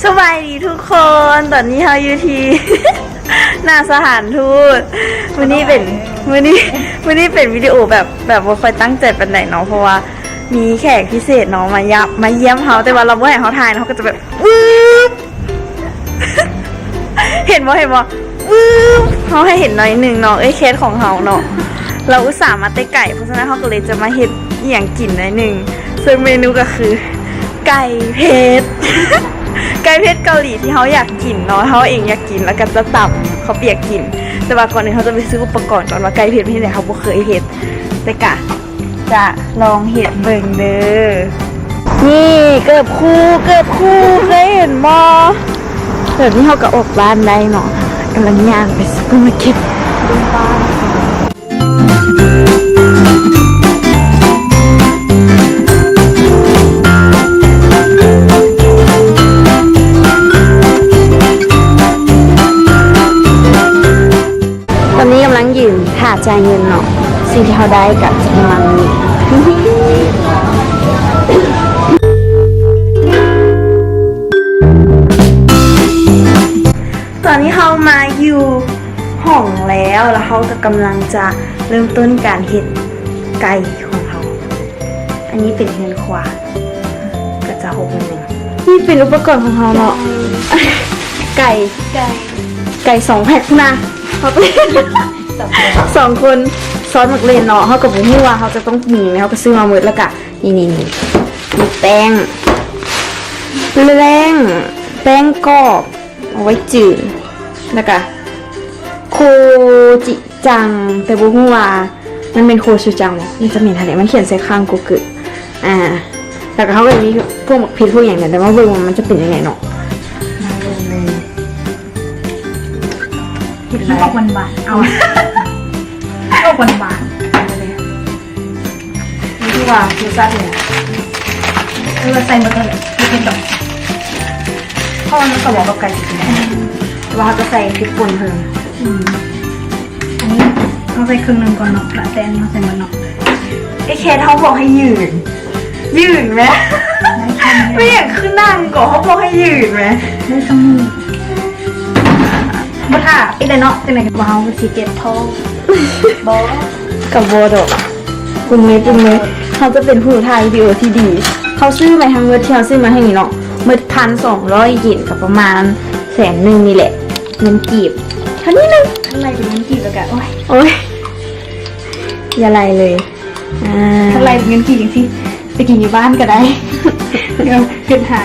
ສະບາຍດີທຸກຄົນ ຕອນນີ້ເຮົາຢູ່ທີ່ ໜ້າສະຖານທູດ. ມື້ນີ້ເປັນ ມື້ນີ້ ມື້ນີ້ເປັນວິດີໂອແບບ ແບບບໍ່ຄ່ອຍຕັ້ງໃຈປານໃດເນາະ ເພາະວ່າມີແຂກພິເສດເນາະ ມາຢ້ຽມ ມາຢ້ຽມເຮົາ ແຕ່ວ່າລາວບໍ່ໃຫ້ເຮົາຖ່າຍເນາະ ເຮົາກໍຈະແບບ ວືບ ເຫັນບໍ່ ເຫັນບໍ່ ວືບ ເຮົາໃຫ້ເຫັນໜ້ອຍໜຶ່ງເນາະ ເອື້ອຍແຄດຂອງເຮົາເນາະ ລາວອຸດສ່າມາແຕ່ໄກ ເພາະສະນັ້ນເຮົາກໍເລີຍຈະມາເຮັດອີ່ຫຍັງກິນໜ້ອຍໜຶ່ງ ເຊິ່ງເມນູກໍຄື ໄກ່ເຜັດ ໄກ່ເຜັດເກົາຫຼີທີ່ເຮົາຢາກກິນເນາະ ເຮົາເອງຢາກກິນ ແລ້ວກໍຈະຕຳເຂົ້າປຽກກິນ. ແຕ່ວ່າກ່ອນອື່ນເຮົາຈະໄປຊື້ອຸປະກອນກ່ອນວ່າໄກ່ເຜັດເປັນຈັ່ງໃດ ເຮົາບໍ່ເຄີຍເຮັດ ແຕ່ກະຈະລອງເຮັດເບິ່ງເດີ. ນີ້ເກີບຄູ່ ເກີບຄູ່ ເຄີຍເຫັນບໍ່? ແບບນີ້ເຮົາກໍອອກບ້ານໄດ້ເນາະ. ກຳລັງຍ່າງໄປຊຸບເປີມາເກັດ. ຕອນນີ້ກຳລັງຢືນຖ້າຈ່າຍເງິນເນາະ. ສິ່ງທີ່ເຮົາໄດ້ກໍຈະປະມານນີ້. ຕອນນີ້ເຮົາມາຢູ່ຫ້ອງແລ້ວ ແລ້ວເຮົາກໍກຳລັງຈະເລີ່ມຕົ້ນການເຮັດໄກ່ຂອງເຮົາ. ອັນນີ້ເປັນເຮືອນຄົວ ກໍຈະຫົກໜ້ອຍໜຶ່ງ. ນີ້ເປັນອຸປະກອນຂອງເຮົາເນາະ. ໄກ່ ໄກ່ ໄກ່ສອງແພັກພຸ້ນນະ. ເຮົາໄປ ສອງຄົນ ຊອດໝາກເລັ່ນເນາະ. ເຮົາກໍບໍ່ຮູ້ວ່າເຮົາຈະຕ້ອງມີຫຍັງ ເຮົາກໍຊື້ມາໝົດ. ແລ້ວກະ ນີ້ໆໆ ມີແປ້ງ ແປ້ງ ແປ້ງກອບ ເອົາໄວ້ຈືນ ແລ້ວກະໂຄຈິຈັງ ແຕ່ບໍ່ຮູ້ວ່າມັນແມ່ນໂຄຊູຈັງບໍ່ ມັນຈະແມ່ນຫັ້ນແຫຼະ ມັນຂຽນໃສ່ຂ້າງກູເກີ ອ່າ ແລ້ວກະເຮົາກໍຈະມີພວກໝາກເຜັດພວກຫຍັງນີ້ ແຕ່ມາເບິ່ງວ່າມັນຈະເປັນຈັ່ງໃດເນາະ. ມາເບິ່ງເລີຍ ເຫັນມັນອອກຫວານໆ ເອົາ ອອກຫວານໆ ຄືວ່າລົດຊາດເປັນຫຍັງ? ເອີ ໃສ່ໝົດເລີຍ ບໍ່ເຜັດດອກ ເພາະວ່າມັນກໍເໝາະກັບໄກ່ຊິກິນ ແຕ່ວ່າເຮົາຈະໃສ່ເຜັດປົ່ນເພີ່ມ. ອືມ ອັນນີ້ເຮົາໃສ່ເຄິ່ງໜຶ່ງກ່ອນເນາະ ລະແຕ່ອັນນີ້ເຮົາໃສ່ໝົດເນາະ. ໄອ້ແຄດ ເຮົາບອກໃຫ້ຢືນ ຢືນແມ ແມ່ນຫຍັງຄືນັ່ງກໍ ເຮົາບອກໃຫ້ຢືນແມ ໄດ້ຊ່ຳນີ້. ບໍ່ຖ້າອີກແລ້ວເນາະ ຈັ່ງໃດກໍບໍ່ ເຮົາກໍຊິເຈັບທ້ອງ ບໍ່ ກໍບໍ່ດອກ. ປຸ້ມເລີຍ ປຸ້ມເລີຍ ເຮົາຈະເປັນຜູ້ຖ່າຍວິດີໂອທີ່ດີ. ເຮົາຊື້ມາທັງໝົດ ທີ່ເຮົາຊື້ມາທັງນີ້ເນາະ ໝົດພັນສອງຮ້ອຍເຢນ ກໍປະມານແສນໜຶ່ງນີ້ແຫຼະ ເງິນກີບ ເທົ່ານີ້ໜຶ່ງ. ຄັນໄລ່ເປັນເງິນກີບແລ້ວກໍ ໂອ້ຍ ໂອ້ຍ ຢ່າໄລ່ເລີຍ. ອ່າ ຖ້າໄລ່ເປັນເງິນກີບຈັ່ງຊີ້ ໄປກິນຢູ່ບ້ານກໍໄດ້ ດຽວຂຶ້ນຫາ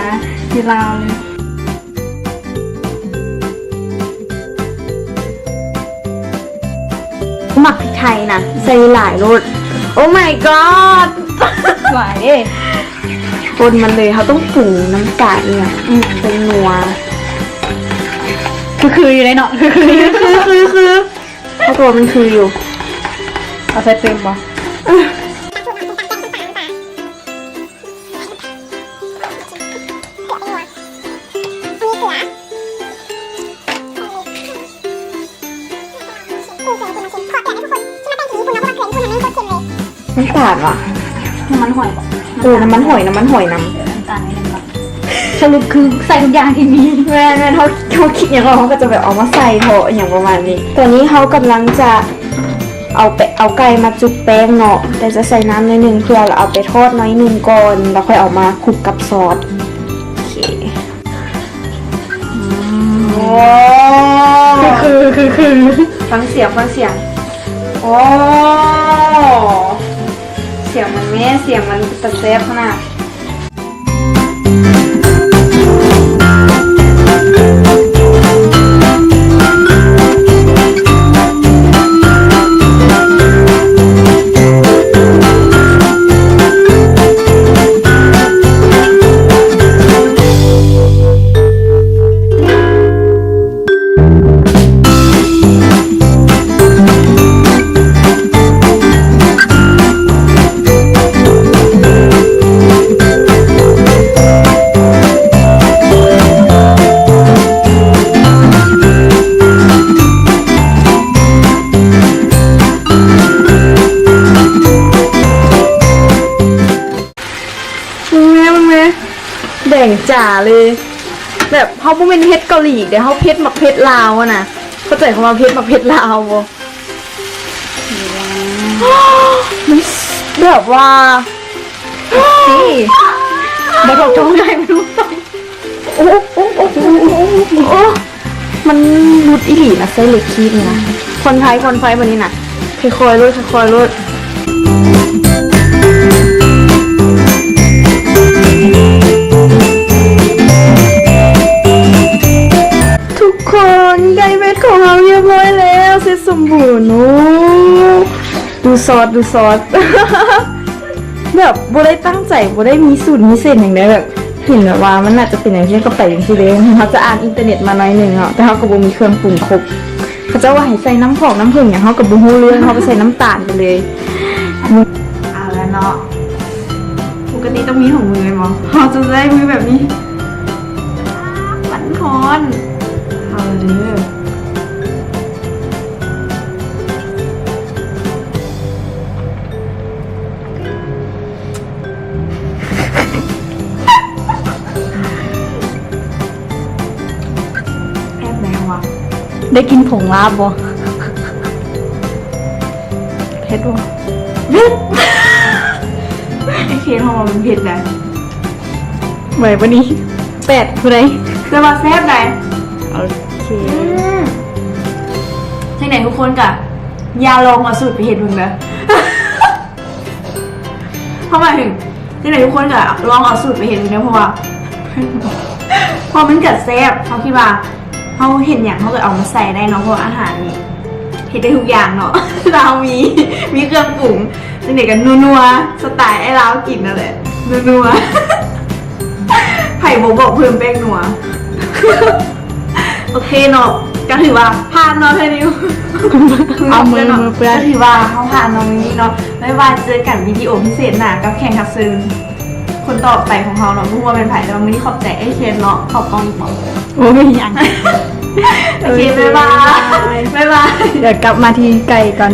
ຢູ່ລາວເລີຍ. ໝາກພິກໄທນະ ໃສ່ຫຼາຍໂລດ. Oh my god ຫຼາຍເດ້ ປົນມັນເລີຍ. ເຮົາຕ້ອງປຸງນ້ຳຕານອີ່ຫຍັງ ອືມ ແປ້ງນົວ ຄືໆຢູ່ເດ້ເນາະ ຄືໆ ຄືໆ ຄືໆ. ເຮົາກໍວ່າມັນຄືຢູ່. ເອົາໃສ່ຕື່ມບໍ່? ນ້ຳຕານຫວາ? ນ້ຳມັນຫອຍບໍ່? ເອີ ນ້ຳມັນຫອຍ ນ້ຳມັນຫອຍນຳ ນ້ຳຕານໜ້ອຍໜຶ່ງກ່ອນ. ສະຫຼຸບຄືໃສ່ທຸກຢ່າງທີ່ມີ. ແມ່ນໆ ເຮົາ ເຮົາຄິດຫຍັງອອກ ເຮົາກໍຈະແບບເອົາມາໃສ່ເທາະ ອີ່ຫຍັງປະມານນີ້. ຕອນນີ້ເຮົາກຳລັງຈະເອົາແປ- ເອົາໄກ່ມາຈຸບແປ້ງເນາະ ແຕ່ຈະໃສ່ນ້ຳໜ້ອຍໜຶ່ງ ເພື່ອເອົາໄປທອດໜ້ອຍໜຶ່ງກ່ອນ ແລ້ວຄ່ອຍເອົາມາຄຸກກັບຊອດ. ໂອເຄ. ໂອ້ ຄື ຄື ຄື ຟັງສຽງ ຟັງສຽງ. ໂອ້ ສຽງມັນແມ້ ສຽງມັນເປັນຕາແຊບຂະໜາດ. ເບິ່ງແມ້ ເບິ່ງແມ້ ແດງຈາເລີຍ. ແບບເຮົາບໍ່ແມ່ນເຜັດເກົາຫຼີເດ້ ເຮົາເຜັດໝາກເຜັດລາວຫັ້ນນະ ເຂົ້າໃຈຄຳວ່າເຜັດໝາກເຜັດລາວບໍ່? ມັນແບບວ່າ ເຊັກຊີ ບໍ່ຖອກທ້ອງໄດ້ ມັນ ໂອ້ ໂອ້ ໂອ້ ໂອ້ ໂອ້ ມັນຫຼຸດອີ່ຫຼີນະ ໃຊ້ເຫຼັກຄີບນີ້ນະ. ຜ່ອນຄາຍ ຜ່ອນຄາຍບາດນີ້ນະ ຄ່ອຍໆໂລດ ຄ່ອຍໆໂລດ. ທຸກຄົນ ໄດ້ເວັດຂອງເຮົາຮຽບຮ້ອຍແລ້ວ ເສັດສົມບູນ. ໂອ້ ດູຊອດ ດູຊອດ ແບບບໍ່ໄດ້ຕັ້ງໃຈ ບໍ່ໄດ້ມີສູດມີເສັ້ນຫຍັງເດ້ ແບບເຫັນແບບວ່າມັນໜ້າຈະເປັນຈັ່ງຊີ້ ກໍໄປຈັ່ງຊີ້ເລີຍ. ເຮົາຈະອ່ານອິນເຕີເນັດມາໜ້ອຍໜຶ່ງເນາະ ແຕ່ເຮົາກໍບໍ່ມີເຄື່ອງປຸງຄົບ. ເຂົາເຈົ້າວ່າໃຫ້ໃສ່ນ້ຳຫອມນ້ຳເຜິ້ງຫຍັງ ເຮົາກໍບໍ່ຮູ້ເລື່ອງ ເຮົາກໍໃສ່ນ້ຳຕານໄປເລີຍ. ເອົາລະເນາະ ປົກກະຕິຕ້ອງມີຂອງມືແມ່ນບໍ່? ເຮົາຈະໃຊ້ມືແບບນີ້ ມັນຮ້ອນ. ເອົາລະເດີ. ແອບແມວວ່າ ໄດ້ກິນຜົງລາບບໍ່? ເຜັດບໍ່? ເຜັດ ໄອ້ເຄນເຮົາວ່າມັນເຜັດນະ. ໄວ້ບາດນີ້ ແປດ ຜູ້ໃດ? ແຕ່ວ່າແຊບໃດ. ໂອເຄ ອືມ ຈັ່ງໃດທຸກຄົນກະຢ່າລອງເອົາສູດໄປເຮັດເບິ່ງເດີ. ເພາະໝາຍເຖິງ ຈັ່ງໃດທຸກຄົນກະລອງເອົາສູດໄປເຮັດເບິ່ງເດີ ເພາະວ່າ ເພາະມັນກະແຊບ. ເຮົາຄິດວ່າເຮົາເຮັດຫຍັງເຮົາກະເອົາມາໃສ່ໄດ້ເນາະ ເພາະວ່າອາຫານນີ້ເຮັດໄດ້ທຸກຢ່າງເນາະ ຖ້າເຮົາມີ ມີເຄື່ອງປຸງ ຈັ່ງໃດກະນົວໆ ສະໄຕອ້າຍລາວກິນນັ້ນແຫຼະ ນົວໆ. ໃຜບໍ່ບອກເພີ່ມແປ້ງນົວ. ໂອເຄເນາະ ກະຖືວ່າຜ່ານເນາະເທື່ອນີ້ ເອົາມື ມືເປື້ອນ ກະຖືວ່າເຮົາຜ່ານເນາະມື້ນີ້ເນາະ. ບາຍບາຍ ເຈີກັນວິດີໂອພິເສດໜ້າກັບແຂກຮັບເຊີນຄົນຕໍ່ໄປຂອງເຮົາເນາະ. ບໍ່ຮູ້ວ່າແມ່ນໃຜ ແຕ່ວ່າມື້ນີ້ຂອບໃຈອ້າຍເຄນເນາະ ເຂົ້າກ້ອງອີກບໍ່? ໂອ້ ບໍ່ເປັນຫຍັງ. ໂອເຄ ໂອເຄ ບາຍບາຍ ບາຍບາຍ ດຽວກັບມາທີ່ໄກ່ກ່ອນ.